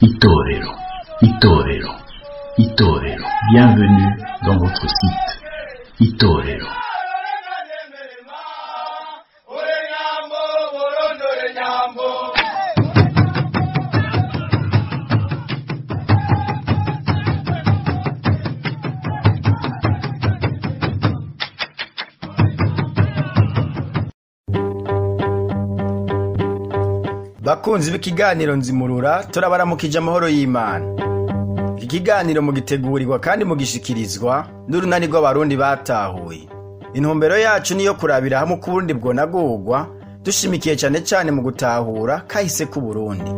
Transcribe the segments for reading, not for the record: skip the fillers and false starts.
Itorero, Itorero, Itorero. Bienvenue dans votre site Itorero. Bakunzi b'ikiganiro Nzimurura, turabaramukije amahoro y'Imana. Iki kiganiro mugitegurirwa kandi mugishikirizwa n'urunani rw'Abarundi batahuye. Intumbero yacu niyo kurabira hamwe uko Uburundi bwonagurwa, dushimikiye cane cane mu gutahura kahise k'Uburundi.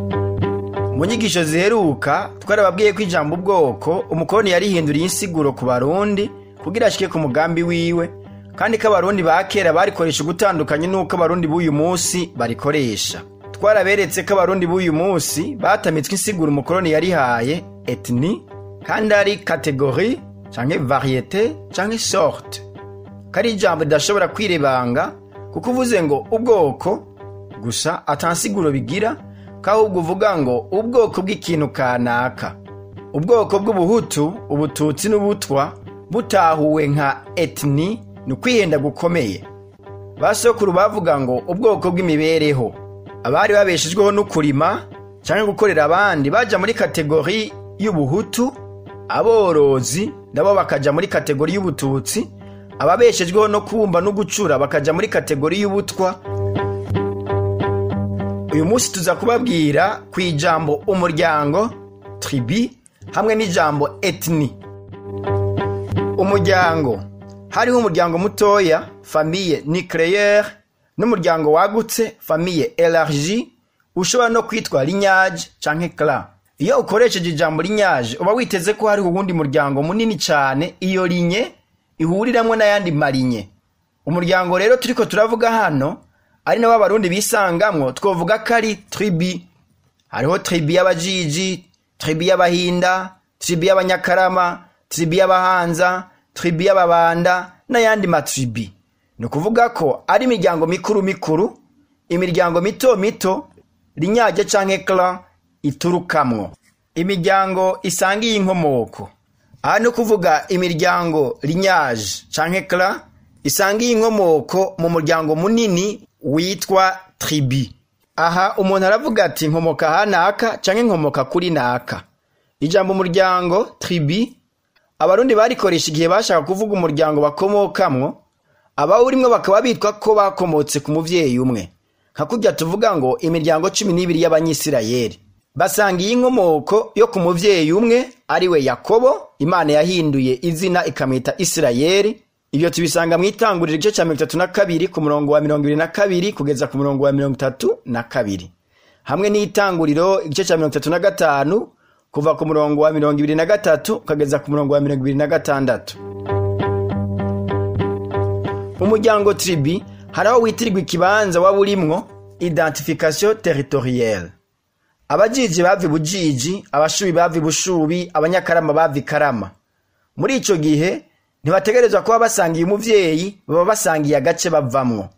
Mu nyigisho ziheruka twarababwiye ko ijambo ubwoko umukoroni yarihinduriye insiguro ku Barundi kugira ashike ku mugambi wiwe, kandi ko Abarundi ba kera barikoresha ugutandukanye n'uko Abarundi b'uyu munsi barikoresha. Twaraberetse ko Abarundi b'uyu munsi batamitswe insiguro umukoroni yarihaye ethnie, kandi ari catégorie canke variété canke sorte, ko ari ijambo ridashobora kwirebanga, kuko uvuze ngo ubwoko gusa ata nsiguro bigira, ko ahubwo uvuga ngo ubwoko bw'ikintu kanaka. Ubwoko bw'Ubuhutu, Ubututsi n'Ubutwa butahuwe nka ethnie ni ukwihenda gukomeye. Basokuru bavuga ngo ubwoko bw'imibereho. Abari babeshejweho no kurima canke gukorera abandi baja muri catégorie y'Ubuhutu, aborozi nabo bakaja muri catégorie y'Ubututsi, ababeshejweho no kubumba no gucura bakaja muri catégorie y'Ubutwa. Uyu munsi tuza kubabwira kw'ijambo umuryango tribu hamwe n'ijambo ethnie. Umuryango, hariho umuryango mutoya famille nucléaire n'umuryango wagutse famille élargie, ushobora no kwitwa lignage canke clan. Iyo ukoresheje ijambo lignage uba witeze ko hariho uwundi muryango munini cane iyo lignée ihuriramwo n'ayandi malignées. Umuryango rero turiko turavuga hano ari nawo Abarundi bisangamwo, twovuga ko ari tribu. Hariho tribu y'Abajiji, tribu y'Abahinda, tribu y'Abanyakarama, tribu y'Abahanza, tribu y'Ababanda n'ayandi matribu. Ni ukuvuga ko ari imiryango mikuru mikuru, imiryango mito mito, lignage canke clan iturukamwo. Imiryango isangiye inkomoko. Aha ni ukuvuga imiryango lignage canke clan isangiye inkomoko mu muryango munini witwa tribu. Aha umuntu aravuga ati nkomoka aha naka canke nkomoka kuri naka. Ijambo umuryango tribu Abarundi barikoresha igihe bashaka kuvuga umuryango bakomokamwo, abawurimwo bakaba bitwa ko bakomotse ku muvyeyi umwe. Nka kurya tuvuga ngo imiryango 12 y'Abanyisirayeli basangiye inkomoko yo ku muvyeyi umwe ariwe Yakobo, Imana yahinduye izina ikamwita Isirayeli. Ibyo tubisanga mw'itanguriro igice ca 32 ku murongo wa 22 kugeza ku murongo wa 32, hamwe n'itanguriro igice ca 35 kuva ku murongo wa 23 ukageza ku murongo wa 26. Umuryango tribu hari aho witirirwa ikibanza waba urimwo, identification territorielle. Abajiji bava Bujiji, Abashubi bava Bushubi, Abanyakarama bava Ikarama. Muri ico gihe ntibategerezwa kuba basangiye umuvyeyi, baba basangiye agace bavamwo.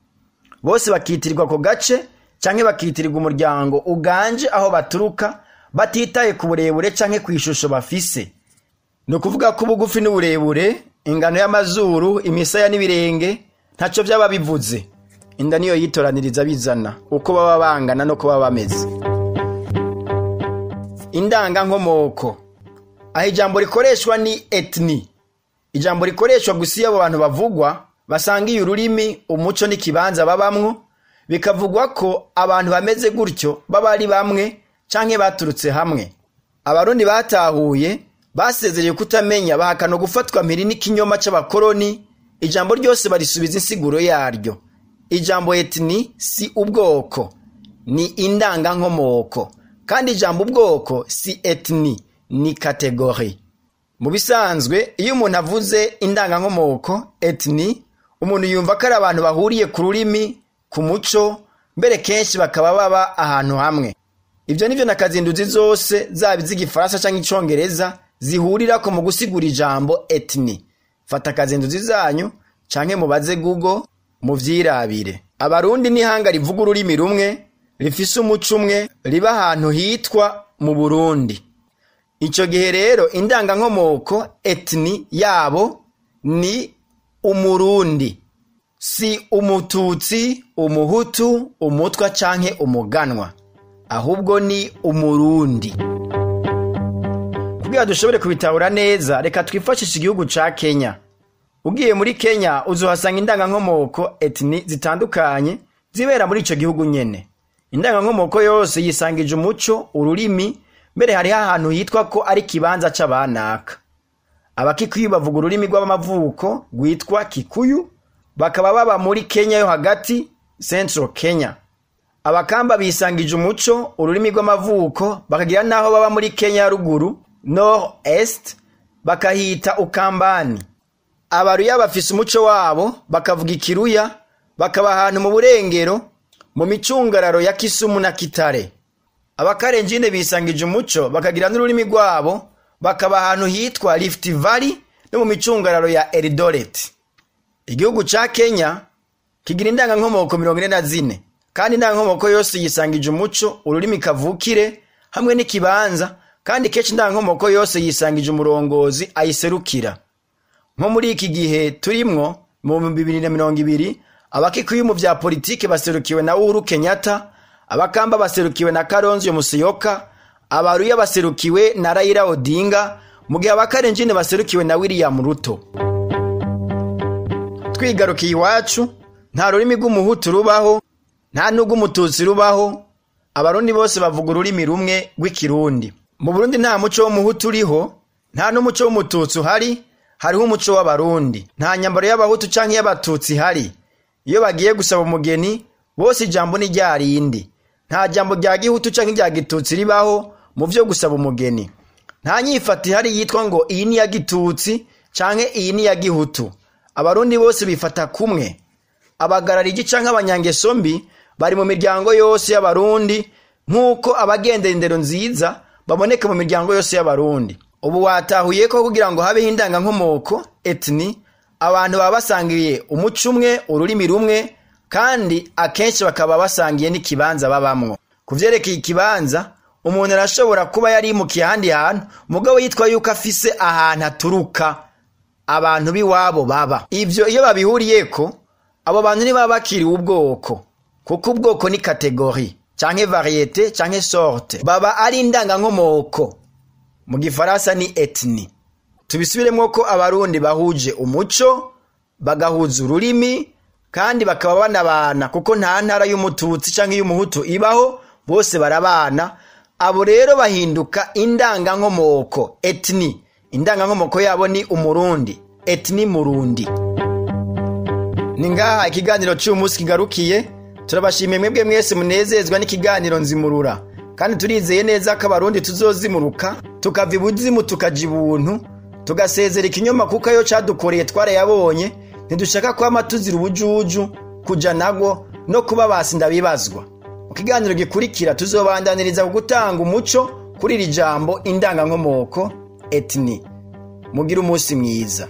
Bose bakitirirwa ako gace canke bakitirirwa umuryango uganje aho baturuka, batitaye ku burebure canke kw'ishusho bafise. Ni ukuvuga ko ubugufi n'uburebure, ingano y'amazuru, imisaya n'ibirenge ntaco vyaba bivuze. Inda niyo yitoraniriza bizana uko baba bangana no kuba bameze. Indangankomoko, aho ijambo rikoreshwa ni ethnie. Ijambo rikoreshwa gusa iyo abo bantu bavugwa basangiye ururimi, umuco n'ikibanza babamwo, bikavugwa ko abantu bameze gutyo baba ari bamwe canke baturutse hamwe. Abarundi batahuye basezereye kutamenya, bahakana gufatwa mpiri n'ikinyoma c'abakoroni. Ijambo ryose barisubiza insiguro yaryo. Ijambo ethnie si ubwoko, ni indangankomoko, kandi ijambo ubwoko si ethnie, ni catégorie. Mu bisanzwe iyo umuntu avuze indangankomoko ethnie, umuntu yumva ko ari abantu bahuriye ku rurimi, ku muco, mbere kenshi bakaba baba ahantu hamwe. Ivyo nivyo na kazinduzi zose zaba iz'igifaransa canke icongereza zihurirako mu gusigura ijambo ethnie. Fata kazinduzi zanyu canke mubaze Google muvyirabire. Abarundi n'ihanga rivuga ururimi rumwe, rifise umuco umwe, riba ahantu hitwa mu Burundi. Ico gihe rero indangankomoko ethnie yabo ni Umurundi, si Umututsi, Umuhutu, Umutwa canke Umuganwa, ahubwo ni Umurundi. Kugira dushobore kubitahura neza, reka twifashishe igihugu ca Kenya. Ugiye muri Kenya uzohasanga indangankomoko ethnie zitandukanye zibera muri ico gihugu nyene. Indangankomoko yose yisangije umuco, ururimi, mbere hariho ahantu hitwa ko ari ikibanza c'abanaka. Abakikuyu bavuga ururimi rw'amavuko rwitwa Kikuyu, bakaba baba muri Kenya yo hagati, Central Kenya. Abakamba bisangije umuco, ururimi rw'amavuko, bakagira n'aho baba muri Kenya ya ruguru, Nord Est, bakahita Ukambani. Abaruya bafise umuco wabo, bakavuga Ikiruya, bakaba ahantu mu burengero, mu micungararo ya Kisumu na Kitale. Abakarenjine bisangije umuco, bakagira n'ururimi rwabo, bakaba ahantu hitwa Rift Valley no mu micungararo ya Eldoret. Igihugu ca Kenya kigira indangankomoko 44, kandi indangankomoko yose yisangije umuco, ururimi kavukire hamwe n'ikibanza, kandi kenshi indangankomoko yose yisangije umurongozi ayiserukira. Nko muri iki gihe turimwo mu 2020, Abakikuyu mu vya politike baserukiwe na Uhuru Kenyatta, Abakamba baserukiwe na Kalonzo Musyoka, Abaruya baserukiwe na Raila Odinga, mu gihe Abakarenjine baserukiwe na William Ruto. Twigarukiye iwacu, nta rurimi rw'Umuhutu rubaho, nta n'urw'Umututsi rubaho. Abarundi bose bavuga ururimi rumwe rw'Ikirundi. Mu Burundi nta muco w'Umuhutu uriho, nta n'umuco w'Umututsi uhari, hariho umuco w'Abarundi. Nta nyambaro y'Abahutu canke y'Abatutsi ihari. Iyo bagiye gusaba umugeni, bose ijambo ni rya rindi. Nta jambo rya Gihutu canke rya Gitutsi ribaho mu vyo gusaba umugeni. Nta nyifato ihari yitwa ngo iyi ni iya Gitutsi canke iyi ni iya Gihutu. Abarundi bose bifata kumwe. Abagarariji canke abanyangeso mbi bari mu miryango yose y'Abarundi, nk'uko abagendera indero nziza baboneka mu miryango yose y'Abarundi. Ubu watahuye ko kugira ngo habeho indangankomoko ethnie, abantu baba basangiye umuco umwe, ururimi rumwe, kandi akenshi bakaba basangiye n'ikibanza babamwo. Ku vyerekeye ikibanza, umuntu arashobora kuba yarimukiye ahandi hantu, mugabo yitwa yuko afise ahantu aturuka, abantu b'iwabo baba. Ivyo iyo babihuriyeko, abo bantu ntibaba bakiriwe ubwoko, kuko ubwoko ni catégorie canke variété canke sorte, baba ari indangankomoko, mu gifaransa ni ethnie. Tubisubiremwo ko Abarundi bahuje umuco, bagahuza ururimi, kandi bakaba banabana, kuko nta ntara y'Umututsi canke y'Umuhutu ibaho, bose barabana. Abo rero bahinduka indangankomoko ethnie. Indangankomoko yabo ni Umurundi, ethnie Murundi. Ni ngaha ikiganiro c'uyu munsi kigarukiye. Turabashimiye mwebwe mwese munezezwa n'ikiganiro Nzimurura, kandi turizeye neza ko Abarundi tuzozimuruka, tukava ibuzimu tukaja ibuntu, tugasezera ikinyoma, kuko ayo cadukoreye twarayabonye. Ntidushaka kwama tuzira ubujuju, kuja nagwo no kuba basi ndabibazwa. Mu kiganiro gikurikira tuzobandaniriza ku gutanga umuco kuri iri jambo indangankomoko ethnie. Mugire umunsi mwiza.